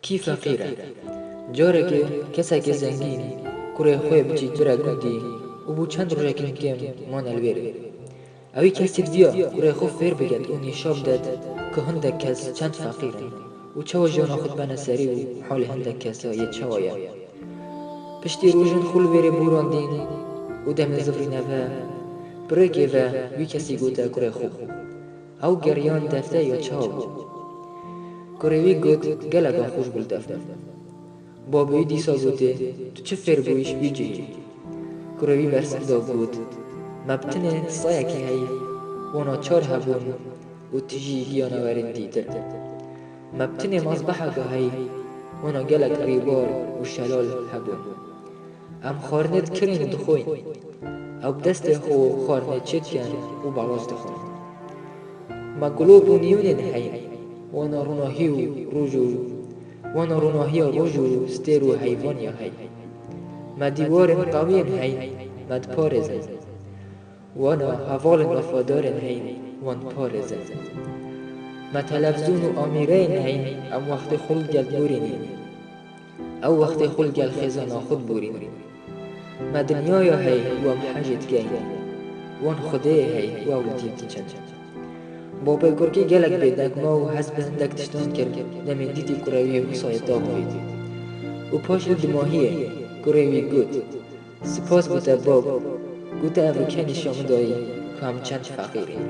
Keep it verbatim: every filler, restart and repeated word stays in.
Kî feqîr e? Carekê kesekî zengîn kurê xwe bi çîtirek gundî û bû çend rojekî kêm mane li wêrê. Ewî kesî diya kurê xwe fêr biket û nîşa bidet ku hindek kes çend feqîr in û çawa jiyana xwe dibene serî û halê hindek kesa yê çawa ye. Piştî rojin xwe li wêrê borandîn û demê zivrîne ve, pirêkê ve wî kesî gote kurê xwe. Ew geriyan defte ya çawa bû. Kurê wî got, gelek xweş bû li def me. Babê wî dîsa gotê, tu çi fêr bûyî ji wî cihê? Kurê wî bersiv da got, me bi tinê sayekî heyî, wana çar hebûn û tu jî giyana werên dîtir. Me bi tinê mazbeheke heyî, wana gelek rîbar û şelal hebûn. Em xwarinê dikirîn û dixwîn. Ew bi destê xwe xwarinê çêdikin û belaş dixwin. Me gulop û niyûnên heyîn, wana ronahî û roj û wana ronahiya roj û stêr û heyvaniya heyîn. Me dîwarên qewiyên heyîn, me diparêzin. Wana hevalên wefadarên heyîn, wan diparêzin. Me televîzyon û amîreyên heyîn, em wextê xwe li gel borînîn. Ew wextê xwe li gel xêzana xwe diborînin. Me dinyaya hey û em hejê dikeyn. Wan Xwedê hey û ew li dîv diçin. Bapê kurkê gelek bêdeng ma û hez bi hindek tiştan kir, demê dîtî kurê wî wisa yê daxivît. Û paş li dimahiyê kurê wî got, spas bo te bab, ku te ev rûke nîşa min dayî ku em çend feqîr in.